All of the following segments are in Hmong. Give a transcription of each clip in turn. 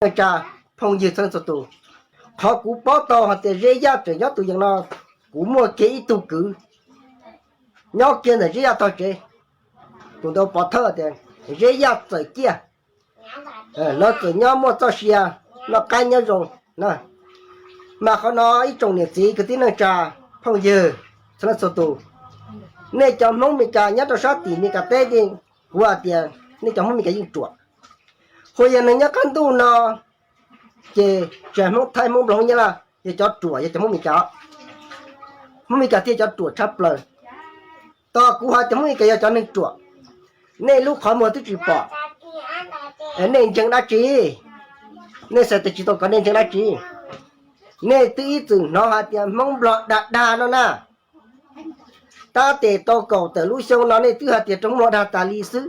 Neej tsa phooj ywg txhua leej txhua tus, qhov kuv paub tau hais tias Zeb Yaj tseem nyob tus yees no, kuv muaj kiag ib tug kwv nyob kiag ntawm Zeb Yaj tog tsev, tus ntawd pov thawj tias Zeb Yaj txawm ciaj, lawv txawm nyob muaj txoj sia noj qab nyob zoo. Mas qhov no ib tsoom niam txiv kwv tij neej tsa phooj ywg txhua leej txhua tus, nej cov Hmoob Mes Kas nyob rau sab tim Mes Kas teb, kuv hais tias nej cov Hmoob Mes Kas yeej ruam. Hu yog neeg nyob qab ntuj no ces tsis hais Hmoob Thaib, Hmoob Nplog, Hmoob Nyab Laj, yog cov ruam yog cov Hmoob Mes Kas. Hmoob Mes Kas thiaj cov ruam tshaj plaws. Tos kuv hais tias Hmoob Mes Kas yog cov neeg ruam, nej lub qhov muag twb tsis pom, nej ntseeg dab tsi? Nej xav tias tsis tau kom nej ntseeg dab tsi? Nej twb ib txwm hnov hais tias Hmoob Nplog dag dag no na. Tab tes tau kaum tawm lub xyoo no nej twb hais tias rau Hmoob Nplog dag tas li xwb.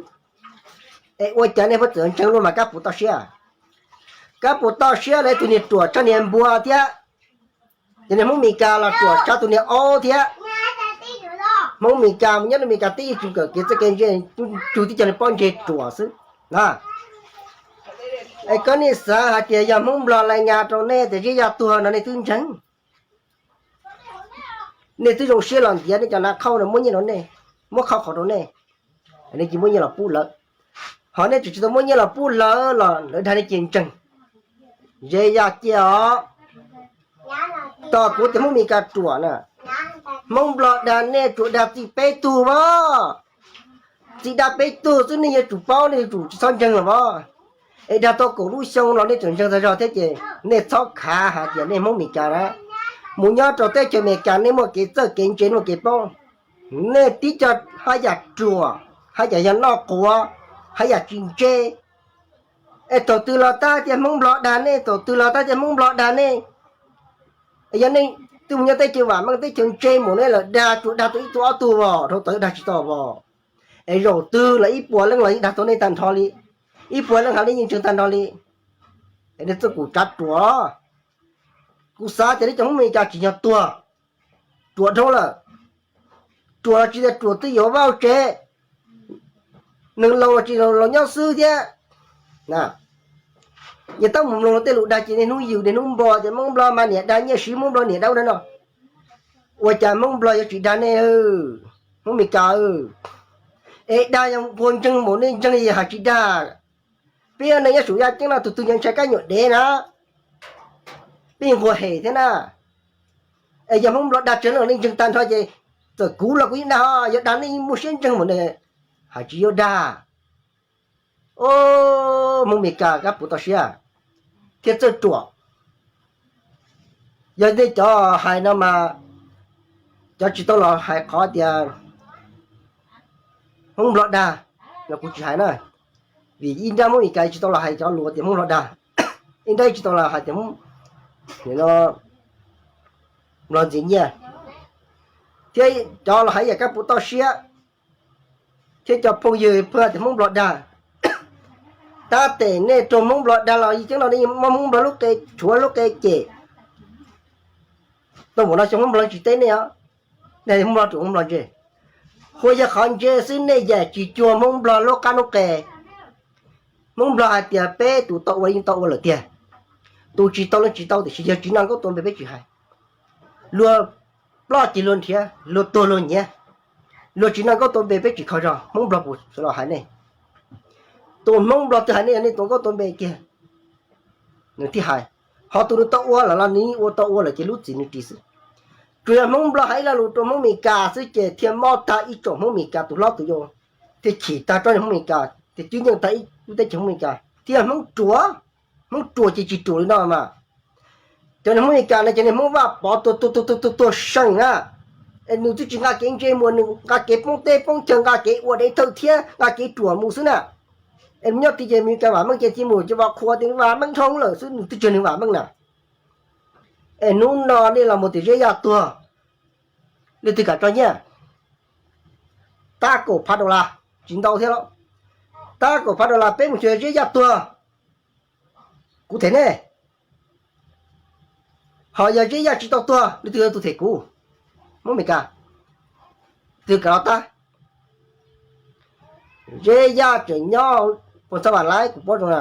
Es ua cas nej puas txawm ntseeg luaj mas kab puas toj siab? Kab puas toj siab los tus niag ruam tshaj niag npua thiab. Ces niag Hmoob Mes Kas los ruam tshaj tus niag aub thiab. Hmoob Mes Kas mus nyob rau Mes Kas teb yeej tsis kawm kev txawj kev ntse, cug tib co niag pob ntseg ruam xwb na. Es koj nej xav hais tias yog Hmoob Nplog lais nyas rau nej tias Zeb Yaj tuag no nej twb ntseeg? Nej twb zoo siab los ntiav nej cov nav khauj no muab nyiaj rau nej, muab khauj qhov rau nej, nej cia muab nyiaj los pub lawv. Ho nej tseem tsis tau muab nyiaj los pub lawv los lawv dag nej cia ntseeg. Zeb Yaj ciaj os. Tos kuv tias Hmoob Mes Kas ruam na. Hmoob Nplog dag nej tsuas dag txij peb tug as. Txij dag peb tug xwb nej yuav tsum paub, nej yuav tsum tsis txhob ntseeg los as. Es dag tau kaum lub xyoo los nej tseem ntseeg tag zog thiab ces nej txhob khav hais tias nej Hmoob Mes Kas na. Mus nyob rau teb chaws Amelikas nej muaj kev txawj kev ntse, nej muaj kev paub. Nej tib co haj yam ruam, haj yam yog noj quav, haj yam tsis ntse. Es thaum twg los tab tias Hmoob Nplog dag nej, thaum twg los tab tias Hmoob Nplog dag nej. Yog nej twb mus nyob teb chaws vam meej teb chaws ntse mus nej lawm dag tsuas dag tau ib tug ob tug as, dhau tod dag tsis tau as. Es zaum twg los ib puas leej los yeej dag tau nej tag nrho li, ib puas leej hais nej yeej ntseeg tag nrho li. Es nej txoj kum tsav ruam. Kuv xav tias nej cov Hmoob Amelikas tsim nyog tuag, ruam dhau lawm. Ruam los tsis tias ruam twb yuav vaj tsev, neeg laus los tsis laus nyob xwb thiab. Yog tab mus mloog tej lus dag ces niaj hnub yws niaj hnub npo tias Hmoob Nplog mas niam dag nyiaj siv, Hmoob Nplog niam dag ua no no. Ua cas Hmoob Nplog yuav tsis dag nej, Hmoob Amelikas? Es dag yog nquag ntseeg npaum nej ntseeg hais tsis dag. Peb yog neeg nyob saum yaj ceeb no tus twg yuav ntshai kab nyuam dev na, peb nquag hem thiab na. Es yog Hmoob Nplog dag tsawg leej nej ntseeg tag nrho ces txawm kuv los kuv yeej dag, yog dag nej muaj siab ntseeg npaum ne, hais tsis yuav dag. Hmoob Amelikas kab puas toj siab thiab txawj ruam. Yog nej cov hais no mas cov tsis tau los hais qhov tias Hmoob Nplog dag los kuv tsis hais na, vim ib nrab Hmoob Amelikas tsis tau los hais cov lus tias Hmoob Nplog dag, ib nrab tsis tau los hais tias Hmoob Nplog ntxias nyiaj, thiab cov los hais yam kab puas toj siab, thiab cov phooj ywg pheej hais tias Hmoob Nplog dag. Tab tes nej raug Hmoob Nplog dag los yim ceeb no nej muab Hmoob Nplog lub qe rhuav lub qe cem. Tau npaum no xyov Hmoob Nplog tsis teb nej os, nej Hmoob Nplog ruam Hmoob Nplog ntse. Hu yog qhov ntse xwb nej yam tsis cuag Hmoob Nplog lub qab lub qe. Hmoob Nplog hais tias peb tus tau ua yeej tau ua lawm tiag, tus tsis tau los tsis tau, tiam sis yog tsis noj nkauj tua npe peb tsis hais. Luag ploj ces luag nrhiav, luag tuag luag nyiav, luag tsis noj nkauj tua npe peb tsis kho zog. Hmoob Nplog puas los hais nej? Tus Hmoob Nplog twg hais nej yog nej tua nkauj tua npe kiag? Nws thiaj hais. Ho tus nws tau ua lawm los nws yeej ua tau ua lawm ces lub txim nws ris xwb. Tsuas yog Hmoob Nplog hais ib lo lus rau Hmoob Amelikas xwb ces thiaj mob tag ib tsoom Hmoob Amelikas tus hlob tus yau, thiaj chim tag tsob niag Hmoob Amelikas, thiaj cwb nyeej tag ib lub teb chaws Hmoob Amelikas. Thiab yog Hmoob ruam, Hmoob ruam ces tsis ruam li no mas. Cov niag Hmoob Amelikas no cov niag Hmoob Vaj Pov tuag tuag tuag tuag tuag seem na, es nws twb tsis nqa kev ntse mus, nws nqa kev poob teb poob chaw, nqa kev ua dev thawj thiab nqa kev ruam mus xwb na. Es nws nyob tid ces Amelikas vam meej ces cia mus ces vam qhuas tias vam meej dhau lawm xwb, nws twb tsis yog nws vam meej na. Es hnub no nej los mus tias Zeb Yaj tuag, leej twg kam tso nyiaj? Tab kaum phav dollar, tsis ntau thiab los, tab kaum phav dollar peb mus xyuas Zeb Yaj tuag, kuv them nej. Ho yog Zeb Yaj tsis tau tuag, leej twg yuav tus them kuv? Hmoob Amelikas, twg kam los tab. Zeb Yaj tseem nyob, puas txhab vam laib kuv paub zoo na.